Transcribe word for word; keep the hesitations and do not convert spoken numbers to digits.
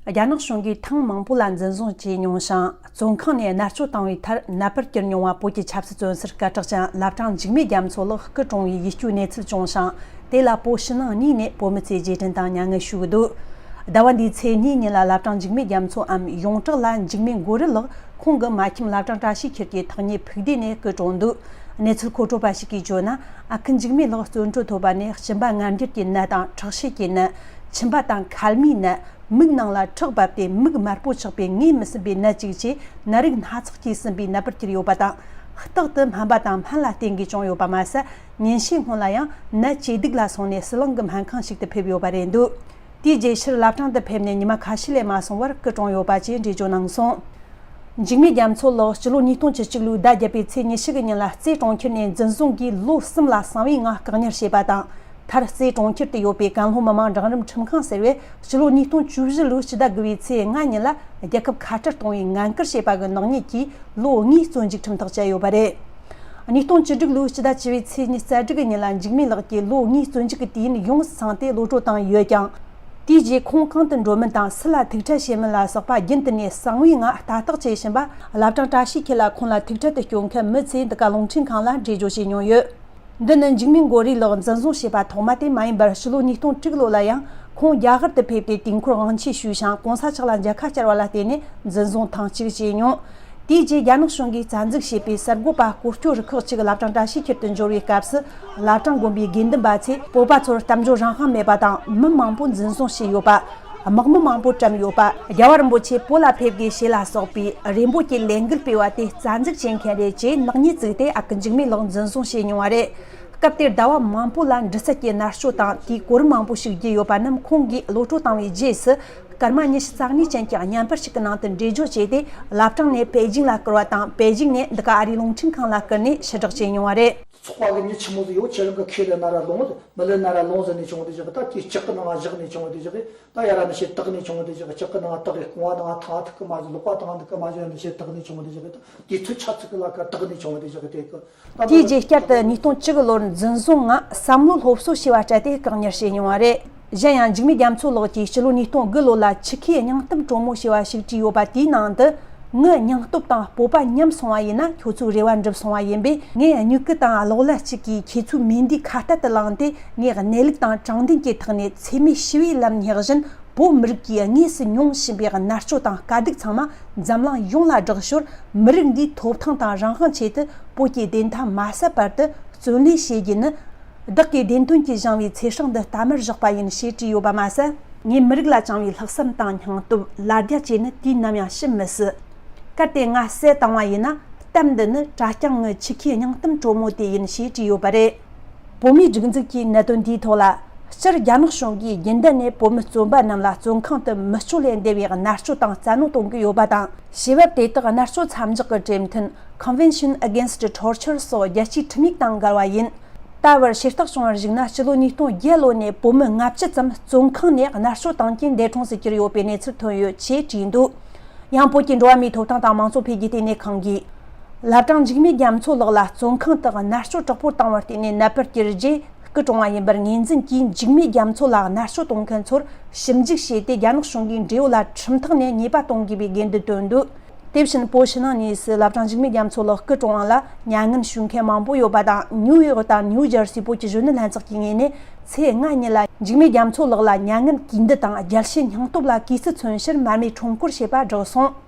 རྒྱ་ནག་གཞུང་གིས་ཐེངས་མང་པོ་ལ་འཛིན་བཟུང་བྱས་མྱོང་ཞིང་། བཙོན་ཁང་ནས་མནར་གཅོད་བཏང་བའི་མཐར་ནད་པར་གྱུར་མྱོང་བ་བོད་ཀྱི་ཆབ་སྲིད་བཙོན་ཟུར་སྐད་གྲགས་ཅན་བླ་བྲང་འཇིགས་མེད་རྒྱ་མཚོ་ལགས་སྐུ་གྲོངས་བའི་ཡིད་སྐྱོའི་གནས་ཚུལ་བྱུང་ཞིང་། དེ་ལ་བོད་ཕྱི་ནང་གཉིས་ནས་བོད་མི་ཚོས་རྗེས་དྲན་དང་མྱ་ངན་ཞུ་གི་འདུག་ཟླ་བ་འདིའི་ཚེས་གཉིས་ཉིན་ལ་བླ་བྲང་འཇིགས་མེད་རྒྱ་མཚོའམ་ཡོངས་གྲགས་ལ་འཇིགས་མེད་མགོ་རིལ་ལགས་ཁོང་གི་མ་ཁྱིམ་བླ་བྲང་བཀྲ་ཤིས་འཁྱིལ་གྱི་ཐག་ཉེ་ཕུག་བདེ་ནས་སྐུ་གྲོངས་འདུག་གནས་ཚུལ་མཁོ་སྤྲོད་པ་ཞིག་གིས་བརྗོད་ན། ཨ་ཁུ་འཇིགས་མེད་ལགས་བཙོན་གྲོལ་ཐོབ་པ་ནས་གཅིན་པ་ངར་འགྱུར་གྱི་ནད་དང་ཁྲག་ཤེད་ཀྱི་ནད། མཆིན་པ་དང་མཁལ་མའི་ནད། མིག་ནང་ལ་ཁྲག་བབས་ཏེ་མིག་དམར་པོ་ཆགས་པའི་ངོས་མི་ཟིན་པའི་ནད་ཅིག་བཅས་ནད་རིགས་སྣ་ཚོགས་ཀྱིས་ཟིན་པའི་ནད་པར་གྱུར་ཡོད་པ་དང་། རྟག་ཏུ་སྨན་པ་དང་སྨན་ལ་བསྟེན་དགོས་བྱུང་ཡོད་པ་མ་ཟད། ཉིན་ཤས་སྔོན་ལ་ཡང་ནད་ཇེ་སྡུག་ལ་སོང་ནས་ཟི་ལིང་གི་སྨན་ཁང་ཞིག་ཏུ་ཕེབས་ཡོད་པ་རེད་འདུག་དེའི་རྗེས་ཕྱིར་བླ་བྲང་དུ་ཕེབས་ནས་ཉི་མ་ཁ་ཤས་ལས་མ་སོང་བར་སྐུ་གྲོངས་ཡོད་པ་བཅས་འགྲེལ་བརྗོད་གནང་སོང་། འཇིགས་མེད་རྒྱ་མཚོ་ལགས་སྤྱི་ལོ་ཉིས་སྟོང་བཅུ་གཅིག་ལོའི་ཟླ་བརྒྱད་པའི་ཚེས་ཉི་ཤུ་གི་ཉིན་ལ་རྩེ་གྲོང་ཁྱེར་ནས་འཛིན་བཟུང་གིས་ལོ་གསུམ་ལ་གསང་བའི་ངང་བཀག་ཉར་བྱས་པ་དང་། མཐར་རྩེ་གྲོང་ཁྱེར་དུ་ཡོད་པའི་ཀན་ལྷོ་མི་དམངས་འབྲིང་རིམ་ཁྲིམས་ཁང་ཟེར་བས་སྤྱི་ལོ་ཉིས་སྟོང་བཅུ་བཞི་ལོའི་སྤྱི་ཟླ་དགུ་པའི་ཚེས་ལྔ་ཉིན་ལ་རྒྱལ་ཁབ་ཁ་བྲལ་གཏོང་བའི་ངན་སྐུལ་བྱས་པ་གི་ནག་ཉེས་ཀྱིས་ལོ་ལྔའི་བཙོན་འཇུག་ཁྲིམས་ཐག་བཅད་ཡོད་པ་རེད། ཉིས་སྟོང་བཅུ་དྲུག་ལོའི་སྤྱི་ཟླ་བཅུ་པའི་ཚེས་ཉི་ཤུ་རྩ་དྲུག་གི་ཉིན་ལ་འཇིགས་མེད་ལགས་ཀྱི་ལོ་ལྔའི་བཙོན་འཇུག་གི་དུས་ཡུན་ཡོངས་སུ་ཚང་སྟེ་གློད་བཀྲོལ་བཏང་ཡོད་ཀྱང་། དེའི་རྗེས་ཁོང་གང་དུ་འགྲོ་མིན་དང་སུ་ལ་ཐུག་འཕྲད་བྱེད་མིན་ལ་སོགས་པ་རྒྱུན་དུ་ནས་གསང་བའི་ངང་ལྟ་རྟོག་བྱེད་བཞིན་པ། བླ་བྲང་བཀྲ་ཤིས་འཁྱིལ་ལ་ཁོང་ལ་ཐུག་འཕྲད་དུ་བསྐྱོད་མཁན་མི་ཚོས་འདི་ག་རླུང་འཕྲིན་ཁང་ལ་འགྲེལ་བརྗོད་བྱས་མྱོང་ཡོད། འདི་ནི་འཇིགས་མེད་མགོ་རིལ་ལགས་འཛིན་བཟུང་བྱས་པ་ཐོག་མ་དེ་མ་ཡིན་པར་ཕྱི་ལོ་ཉིས་སྟོང་དྲུག་ལོ་ལ་ཡང་ཁོང་རྒྱ་གར་དུ་ཕེབས་ཏེ་དུས་འཁོར་དབང་ཆེན་ཞུས་ཤིང་གོང་ས་མཆོག་ལ་མཇལ་ཁ་བཅར་བ་ལ་བརྟེན་ནས་འཛིན་བཟུང་ཐེངས་གཅིག་བྱས་མྱོང་། དེའི་རྗེས་རྒྱ་ནག་གཞུང་གིས་རྩ་འཛུགས་བྱས་པའི་གསར་འགོད་པ་སྐོར་སྐྱོད་རུ་ཁག་ཅིག་བླ་བྲང་བཀྲ་ཤིས་འཁྱིལ་དུ་འབྱོར་བའི་སྐབས་སུ། བླ་བྲང་དགོན་པའི་དགེ་འདུན་པ་ཚོས་བོད་པ་ཚོར་གཏམ་བརྗོད་རང་དབང་མེད་པ་དང་། མི་མང་པོ་འཛིན་བཟུང་བྱས་ཡོད་པ། དམག་མི་མང་པོ་བཀྲམ་ཡོད་པ། རྒྱལ་བ་རིན་པོ་ཆེ་བོད་ལ་ཕེབས་དགོས་ཞེས་ལ་སོགས་པའི་རེ་འབོད་ཀྱི་ལས་འགུལ་སྤེལ་བ་དེ་རྩ་འཛུགས་བྱེད་མཁན་རེད་ཅེས་ནག་ཉེས་བཙུགས་ཏེ་ཨ་ཁུ་འཇིགས་མེད་ལགས་འཛིན་བཟུང་བྱས་མྱོང་བ་རེད། སྐབས་དེར་ཟླ་བ་མང་པོ་ལ་འདྲི་རྩད་ཀྱི་མནར་གཅོད་དང་དེའི་གོ་རིམ་མང་པོ་ཞིག་བརྒྱུད་ཡོད་པ་རྣམས་ཁོང་གིས་གློད་བཀྲོལ་བཏང་བའི་རྗེས་སུ། སྐར་མ་ཉི་ཤུ་རྩ་གཉིས་ཅན་གྱི་བརྙན་པར་ཞིག་གི་ནང་དུ་འགྲེལ་བརྗོད་བྱས་ཏེ། བླ་བྲང་ནས་པེ་ཅིང་ལ་བསྐུར་བ་དང་། པེ་ཅིང་ནས་འདི་ག་ཨ་རིའི་རླུང་འཕྲིན་ཁང་ལ་བསྐུར་ནས་ཕྱིར་བསྒྲགས་བྱས་མྱོང་བ་རེད། ཚོགས་པ་གི་མྱི་ཆི་མོ་ཟིག་ཡོད། ཁྱེད་རང་གི་ཁས་ལེན་ན་ར་ལོངས། མི་ལེན་ན་ར་ལོངས་ཟེར་ནས་བྱུང་བ་དེ་ཞིག་གི། ད་དེ་ལྕགས་གི་ནང་བཞག་ནས་བྱུང་བ་དེ་ཞིག་གི། ད་ཡ་ར་ནི་ཞེ་བཏགས་ནས་བྱུང་བ་དེ་ཞིག་གི། ལྕགས་གི་ནང་བཏགས་གི། རྐང་བ་ནང་ཐང་ཐུག་གི་མ་བཞག། ལག་པ་དང་ཐུག་གི་མ་བཞག་ནི་ཞེ་བཏགས་ནས་བྱུང་བ་དེ་ཞིག་གི། ད་དེ་ཚོ་ཆ་ཚིག་གི་ལ་ཀ་བཏགས་ནས་བྱུང་བ་དེ་ཞིག་གི། དེ་གི། དེའི་རྗེས་བསྐྱར་དུ་ཉིས་སྟོང་བཅུ་དགུ་ལོར་འཛིན་བཟུང་ངང་བསམ་བློ་སློབ་གསོ་བྱས་པ་སྤྲད་དེ་བཀག་ཉར་བྱས་མྱོང་བ་རེད། གཞན་ཡང་འཇིགས་མེད་རྒྱ་མཚོ་ལགས་ཀྱིས་སྤྱི་ལོ་ཉིས་སྟོང་དགུ་ལོ་ལ་ཆུ་ཁའི་སྙིང་གཏམ་དྲོན་མོ་ཞེས་པ་ཞིག་བྲིས་ཡོད་པ། དེའི་ནང་དུ། ངའི་སྙིང་སྟོབས་དང་སྤོབས་པ་ཉམས་སོང་བ་ཡིན་ན། ཁྱོད་ཚོའི་རེ་བ་འགྲུབ་སོང་བ་ཡིན་པས། ངས་མྱུ་གུ་དང་གློག་ཀླད་ཅིག་གིས་ཁྱེད་ཚོའི་མེ་མདའི་ཁ་གཏད་དུ་བླངས་ཏེ། ངས་གནས་ལུགས་དང་དྲང་བདེན་གྱི་ཐོག་ནས་འཚེ་མེད་ཞི་བའི་ལམ་སྙེག་བཞིན། བོད་མི་རིགས་ཀྱིས་དངོས་སུ་མྱོང་བཞིན་པའི་མནར་གཅོད་དང་དཀའ་སྡུག་ཚང་མ་འཛམ་གླིང་ཡོངས་ལ་བསྒྲགས་ཞོར། མི་རིགས་འདིའི་ཐོབ་ཐང་དང་རང་དབང་ཆེད་དུ་བོད་ཀྱི་བདེན་མཐའ་མ་ཟད་བར་དུ་བརྩོན་ལེན་བྱེད་རྒྱུ་ནི། བདག་གིས་བདེན་དོན་གྱིས་བཞེངས་པའི་ཚེ་སྲོག་འདི་རྟ་མར་བཞག་པ་ཡིན་ཞེས་བྲིས་ཡོད་པ་མ་ཟད། ངས་མི་རིགས་ལ་བཅངས་པའི་ལྷག་བསམ་དང་སྙིང་སྟོབས། ལ་རྒྱ་བཅས་ནི་དུས་ནམ་ཡང་ཕྱིར་མི་བསུ། གལ་ཏེ་ང་བསད་བཏང་བ་ཡིན་ན། གཏམ་འདི་ནི་གྲྭ་རྐྱང་ངི་ཆུ་ཁའི་སྙིང་གཏམ་དྲོན་མོ་དེ་ཡིན་ཞེས་བྲིས་ཡོད་པ་རེད། བོད་མིའི་སྒྲིག་འཛུགས་ཀྱིས་གནད་དོན་འདིའི་ཐོག་ལ། སྤྱིར་རྒྱ་ནག་གཞུང་གིས་རྒྱུན་ལྡན་ནས་བོད་མི་བཙོན་པ་རྣམས་ལ་བཙོན་ཁང་དུ་མི་སྤྱོད་ལས་འདས་པའི་མནར་གཅོད་དང་བཙན་གནོན་གཏོང་གི་ཡོད་པ་དང་། ཞེས་པ་དེ་དག་མནར་གཅོད་མཚམས་འཇོག་གི་གྲོས་མཐུན། Convention Against Torture སོགས་རྒྱལ་སྤྱིའི་ཁྲིམས་ཡིག་དང་འགལ་བ་ཡིན། ད་བར་ཤེས་རྟོགས་བྱུང་བར་གཞིགས་ན། སྤྱི་ལོ་ཉིས་སྟོང་བརྒྱད་ལོ་ནས་བོད་མི་ལྔ་བཅུ་ཙམ་བཙོན་ཁང་ནས་མནར་གཅོད་དང་རྐྱེན་འདས་གྲོངས་སུ་གྱུར་ཡོད་པའི་གནས་ཚུལ་ཐོན་ཡོད་ཅེས་བྲིས་འདུག་ཡང་བོད་ཀྱི་འགྲོ་བ་མིའི་ཐོབ་ཐང་དང་མང་གཙོ་འཕེལ་རྒྱས་ལྟེ་གནས་ཁང་གིས། བླ་བྲང་འཇིགས་མེད་རྒྱ་མཚོ་ལགས་ལ་བཙོན་ཁང་དུ་མནར་གཅོད་དྲག་པོར་བཏང་བར་བརྟེན་ནས་ནད་པར་གྱུར་རྗེས་སྐུ་གྲོངས་པ་ཡིན་པར་ངོས་འཛིན་གྱིས། འཇིགས་མེད་རྒྱ་མཚོ་ལ་མནར་གཅོད་གཏོང་མཁན་ཚོར་ཞིབ་འཇུག་བྱས་ཏེ། རྒྱ་ནག་གཞུང་གིས་འབྲེལ་ཡོད་ལ་ཁྲིམས་ཐོག་ནས་ཉེས་པ་གཏོང་དགོས་པའི་དགོས་འདུན་བཏོན་འདུག་དེ་བཞིན་བོད་ཕྱི་ནང་གཉིས་སུ་བླ་བྲང་འཇིགས་མེད་རྒྱ་མཚོ་ལགས་སྐུ་གྲོངས་པ་ལ་མྱ་ངན་ཞུ་མཁན་མང་པོ་ཡོད་པ་དང་། ནིའུ་ཡོག་དང་ནིའུ་ཇར་སི་བོད་ཀྱི་གཞོན་ནུ་ལྷན་ཚོགས་ཀྱི་ངོས་ནས་ཚེས་ལྔ་ཉིན་ལ་འཇིགས་མེད་རྒྱ་མཚོ་ལགས་ལ་མྱ་ངན་གུས་འདུད་དང་རྒྱལ་ཕྱི་སྙིང་སྟོབས་ལ་གུས་བརྩི་མཚོན་ཕྱིར་མར་མེ་ཁྲོམ་སྐོར་བྱས་པ་བསྒྲགས་སོང་།